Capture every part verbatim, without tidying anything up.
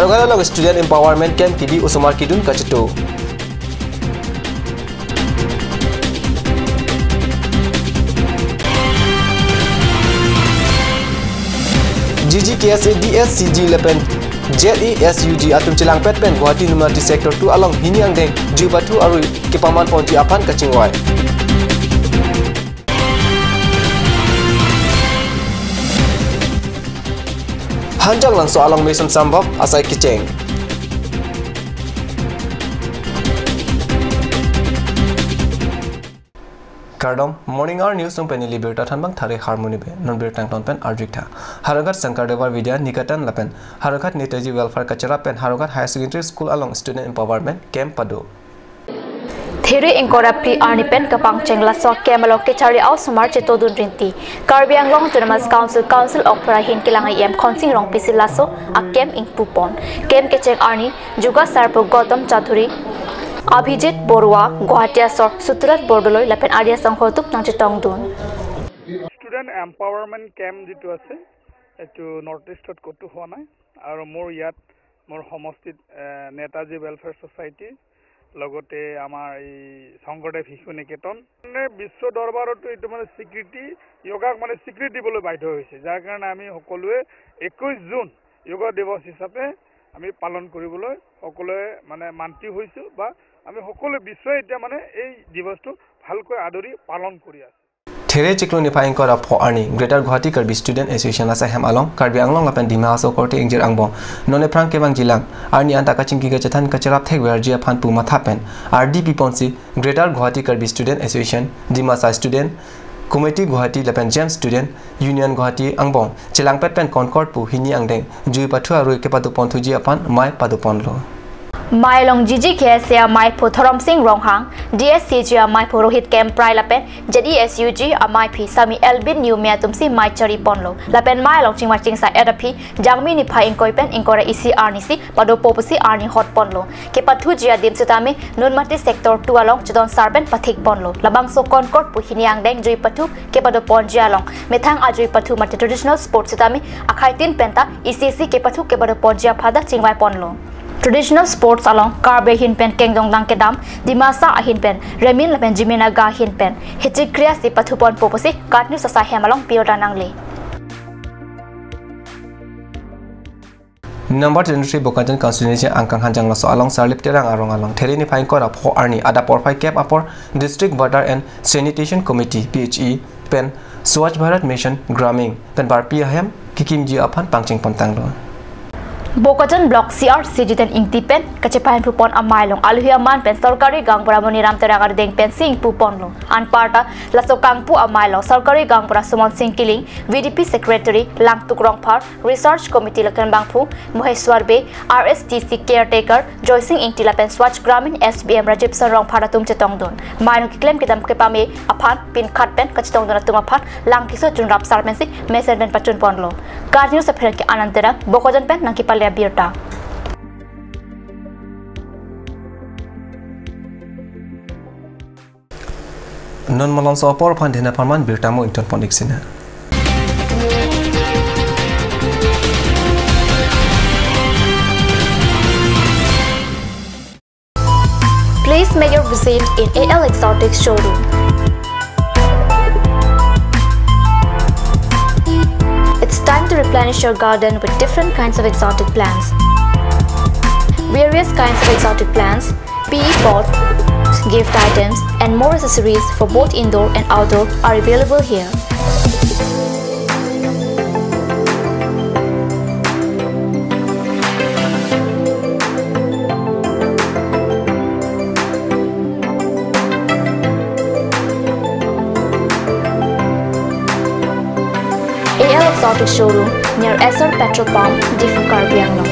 Howraghat along Student Empowerment Camp kebi osomar kedun kacheto. G G K S A D S C G lapen Z A S U G atum chelangpet pen Guwahati Nunnmati Sector two along hini angdeng jui pathu arui kepaman ponji aphan kachingvai. Hanjanglangso along mesen sambok asai kecheng. Kardom, Morning Hour News along pen neli birta thanbang Thare Harmoni Bey, non birta angton pen arjutha. Howraghat Shankar Devar Vidya Niketan lapen Howraghat Netaji Welfare kacherap pen Howraghat Higher Secondary School along Student Empowerment Camp pado. There ingkoi ra phli arni pen kapangcheng laso a-camp along kechari a-osomar chetodun rinti. Karbi Anglong Autonomous Council Council Okphra ahin kelang E M Khonsing Rongpi si laso a-camp ingpu pon. Camp kecheng arni Juga Sarpo Gautam Chaudhary, Abhijit Borua, Guwahati asor Suturat Bordoloi lapen arya sangho atum nangchetongdun. Student Empowerment Camp যিটো আছে, এইটো নৰ্থ ইষ্টত ক'তো হোৱা নাই। আৰু মোৰ ইয়াত মোৰ সমষ্টিত, এ, নেতাজী ৱেলফেয়াৰ ছ'চাইটি, লগতে আমাৰ এই শংকৰদেৱ শিশু নিকেতন, মানে, বিশ্ব দৰবাৰতো এইটো, মানে, স্বীকৃতি, য়োগাক, মানে, স্বীকৃতি দিবলৈ বাধ্য হৈছে, যাৰ কাৰণে আমি সকলোৱে একৈশ জুন য়োগা দিৱস হিচাপে আমি পালন কৰিবলৈ সকলোৱে, মানে, মান্তি হৈছোঁ বা আমি সকলোৱে বিশ্বই এতিয়া, মানে, এই দিৱসটো ভালকৈ আদৰি পালন কৰি আছোঁ। There chiklo niphai ingkoi ra pho arni Greater Guwahati Karbi Student Association asai hem along Karbi Anglong lapen Dima Hasao korte ingjir angbong non ephrang kevangjilang arni anta kachingki kachethan kacherap thekverji aphan pu matha pen ardi piponsi Greater Guwahati Karbi Student Association, Dimasa Student Committee Guwahati lapen GEMS Student Union Guwahati angbong chelangpet pen Concord pu hini angdeng jui pathu arui kepado ponthuji aphan mei pado ponlo. Mei along G G K S A amaiphu Thorom Sing Ronghang, D S C G amaiphu Rohit Kemprai lapen Z A S U G amaiphi Sami Elbin Newme atumsi mei chari ponlo. Lapen mei along chingmar chingsa et aphi Jangmi niphai ingkoi pen ingkoi ra isi arnisi padopo pusi arni hot ponlo. Kepathuji adim sitame Nunnmati Sector two along chedon sar pen pathik ponlo. Labangso Concord pu hini angdeng jui pathu kepado ponji along methang ajui pathu mate traditional sports sitame akhai tin penta isi isi kepathu kepado ponji aphan ta chingvai ponlo. Traditional sports along Karbi ahin pen kengdongdang kedam, Dimasa ahin pen Remin lapen Jimi Naga ahin pen Hichikria si pathu ponpo pusi KAT News asai hem along birta nangle. Number twenty-three Bokajan constituency angkang Hanjanglangso along Sarlip Terang arong along there niphai ingkoi ra pho arni adap porphai kep apor District Water and Sanitation Committee, P H E, pen Swachh Bharat Mission Gramin pen barpi ahem kekimji aphan pangcheng pontanglo. Bokajan Block C R C Jiten Ingti pen kachepahin phu pon amei along alohi aman pen sorkari gaonbura Moniram Terang ardeng pensi ingpu ponlo. Anparta laso kangpu amei along sorkari gaonbura Sumon Sing Killing, V D P Secretary Langtuk Rongphar, Research Committee lapen bangphu Moheswar Bey, R S T C caretaker Joysing Ingti lapen Swachh Gramin S B M Rajibson Rongphar atum chetongdun. Mei along keklem kedam kepame aphan pinkhat pen kachetongdun atum aphan lang keso chunrap sar pensi mesen pen pachun ponlo. KAT News apherangke Anand Terang, Bokajan pen nangkepale abirta. Non malomso apor aphan dena parman birta mo ington pon ik sina. Please make your visit in A L Exotic showroom. It's time to replenish your garden with different kinds of exotic plants. Various kinds of exotic plants, P E pots, gift items, and more accessories for both indoor and outdoor are available here. A L Exotic Showroom near Essar Petrol Pump, Diphu, Karbi Anglong.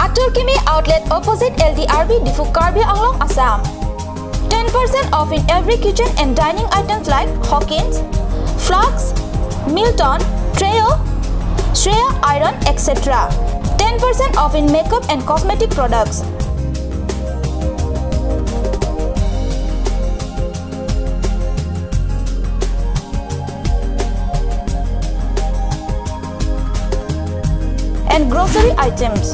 Atur Kimi Outlet opposite L D R B, Diphu, Karbi Anglong, Assam. Ten percent off in every kitchen and dining items like Hawkins, flasks, Milton, Trio, Shreya iron, et cetera. Ten percent off in makeup and cosmetic products. and grocery items.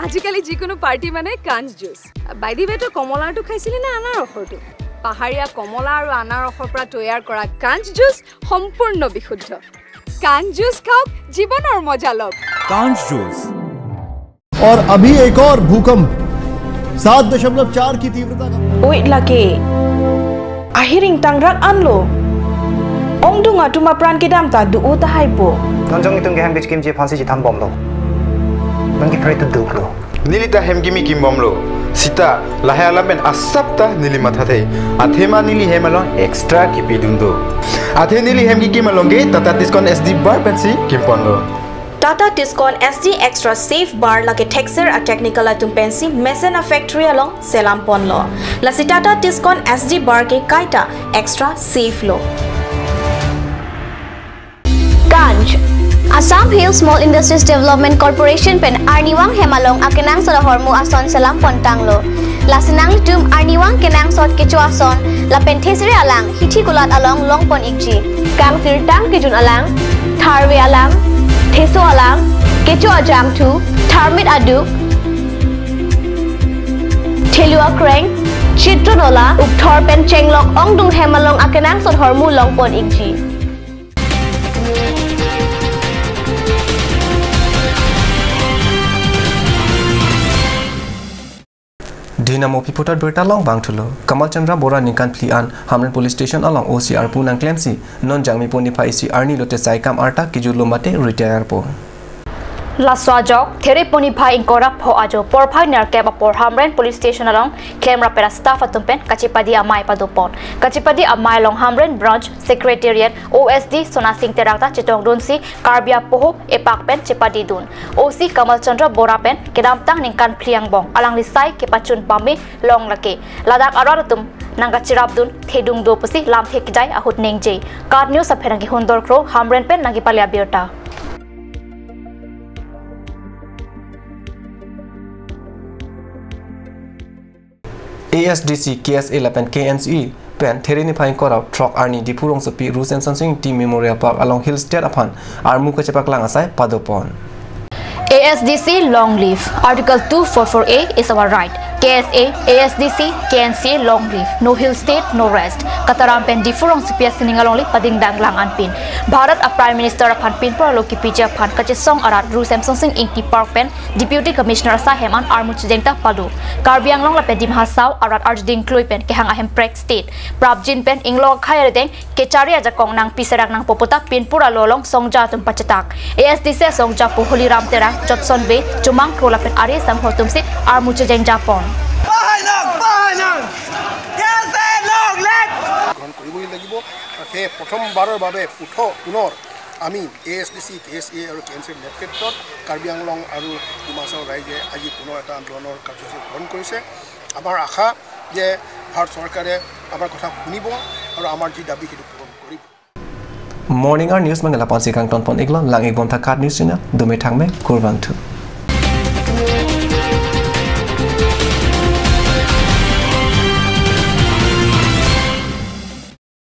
আজিকালি যিকোনো পাৰ্টি মানে কাঞ্চ juice. By the way, তই কমলাৰটো খাইছিলি নে আনাৰসৰটো? পাহাৰীয়া কমলা আৰু আনাৰসৰ পৰা তৈয়াৰ কৰা কাঞ্চ জুচ সম্পূৰ্ণ বিশুদ্ধ। কাঞ্চ জুচ খাওক, জীৱনৰ মজা লওক। Kanch Juice। और अभी एक और भूकंप, सात दशमलव चार की तीव्रता का। Oi lake. Ahiring tangrak anlo. Ongdung atum apran kedam ta do-o tahai po. Non jong itum kehem kechikimji aphansi chethambomlo. Non kipre tu duklo. Neli ta hem kimi kimbomlo. Sita, lahai alam pen asap ta neli mathathe. Athema neli hem along extra kipidun do. Athe neli hem kikim along ke Tata Tiscon S D Bar pensi kimponlo. Tata Tiscon S D Extra Safe Bar lake thekser a-technical atum pensi mesen a-factory along selam ponlo. Lasi Tata Tiscon S D Bar ke kaita extra safe lo. Kanch. Assam Hill Small Industries Development Corporation pen arnivang hem along akenangsot ahormu ason selam pontanglo. Lasi nanglitum arnivang kenangsot kecho ason lapen thesere alang hithi kulat along longpon ikji. Kangsirtang kejun alang, tharve alang, theso alang, kecho ajangthu, tharmit aduk, thelu akreng, chitro nola, ukthor pen chenglok ongdung hem along akenangsot hormu longpon ikji. Dina mo piputar berita long bang thulo. Kamal Chandra Bora ningkan phli an Hamren Police Station along O C arpu nangklemsi non Jangmi pon niphai isi arni lote saikam arta kejutlo mate retire po. Laso ajok, There pon niphai ingkoi ra pho ajo porphai nerkep apor Hamren Police Station along klem rapera staff atum pen kachepadi amei padopon. Kachepadi amei along Hamren Branch Secretariat O S D Sona Sing Terang ta chetongdunsi Karbi apoho epak pen chepadidun. O C Kamal Chandra Bora pen kedamtang ningkan phli angbong alangli sai kepachun pame long lake. Ladak arat atum nangkacherapdun thedung do pusi lamthe kejai ahut ningje. KAT News apherang kehundor kro Hamren pen nangkepale abirta. A S D C, K S A lapen K N C A pen There niphai ingkoi ra throk arni Diphu rongsopi Ru Semsonsing Ingti Memorial Park along Hill State aphan armu kachepaklang asai padopon. A S D C long live. Article two four four A is our right. K S A, A S D C, K N C A long live. No Hill State, no rest. Kataram pen Diphu rongsopi asining alongle padingdang lang anpin Bharat a Prime Minister aphan pinpur alo kipiji aphan kachesong arat Ru Semsonsing Ingti Park pen Deputy Commissioner asai hem an armu chejeng ta pado. Karbi Anglong lapen Dima Hasao arat arjuding klui pen kehang ahemprek state prapjin pen inglong akhai arideng kechari ajakong nangpi serak nangpo puta pinpur alo along songja atum pachetak. A S D C songja po Holiram Terang, Jotson Bey, Chomang Kro lapen ari sangho atumsi armu chejeng japon. গ্ৰহণ কৰিবই লাগিব। আৰু সেই প্ৰথমবাৰৰ বাবে পুথ-, পুনৰ আমি এ এছ ডি চি, কে এছ এ আৰু কে এন চিৰ নেতৃত্বত কাৰ্বি আংলং আৰু ডিমা হাছাও ৰাইজে আজি পুনৰ এটা আন্দোলনৰ কাৰ্যসূচী গ্ৰহণ কৰিছে। আমাৰ আশা যে ভাৰত চৰকাৰে আমাৰ কথা শুনিব আৰু আমাৰ যি দাবী সেইটো পূৰণ কৰিব। Morning hour news mangala ponsi kangton pon iklo, lang ikbom tha KAT News channel, dome thangme, kurvangthu.